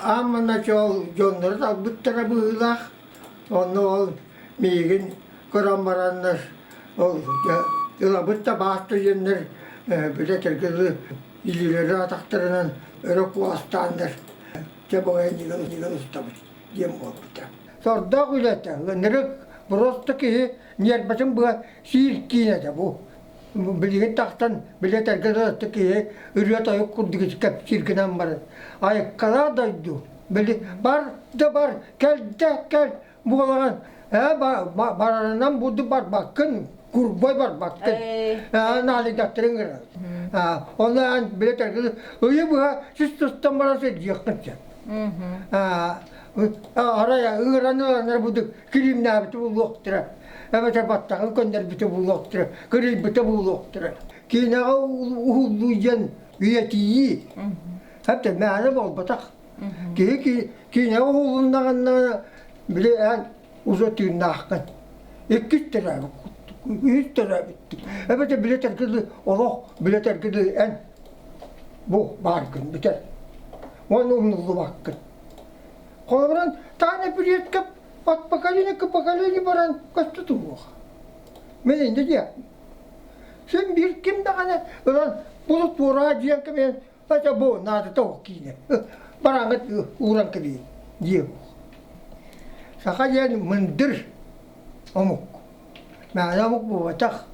Аан маҥнай ол дьоннору талбыттара быһыылаах. Онно ол миигин көрөн бараннар ол ылабыт да бааста диэннэр били этэргэ илиилэрин атахтарынан өрө куоластааннар дьэ бу эйигин устабыт диэн буолбута. Сордоох үлэтэ, ынырык просто киһи ньиэрбэтин быа сиир киинэтэ бу. Билигин тахсан били этэргэ дылы киһи ырыа-тойук курдук кэпсиир гынан баран айыккалаах дойду били бар да бар кэл да кэл буолаҕын ээ барарынан бурдук барбаккын курбой барбаккын ээ наалыйдаттарын гынан ону эн били этэргэ ыйы быһа сис тустан баран сылдьыаххын сөп арай ыыран ыланнар бурдук кириимнээбити булуохтара эбэтэр баттаҕын көннөрбүтэ буолуохтара кырыйбыта буолуохтара киинэҕэ уһуллуу диэн үйэтийии Хэптэ мээнэ буолбатах киһи киинэҕэ уһулуннаҕына били эн уже тыыннааххын иккис төрөөбүт үһүс төрөөбүттүк эбэтэр билэтэргэ дылы олох билэтэргэ дылы эн бу бааргын бүтэр уонна умнуллубаккын Холобурун Таня Пилиэткэ от поколения к поколению баран көстө туруох. Мин инде диэ. Син биир ким даҕаны ылан булут буораа диэн кэбиһэн это бу наадата ол киинэ. Бараҥҥыт ууран кэбиһин диэ. Саха диэн мындыр омук. Мээнэ омук буолбатах.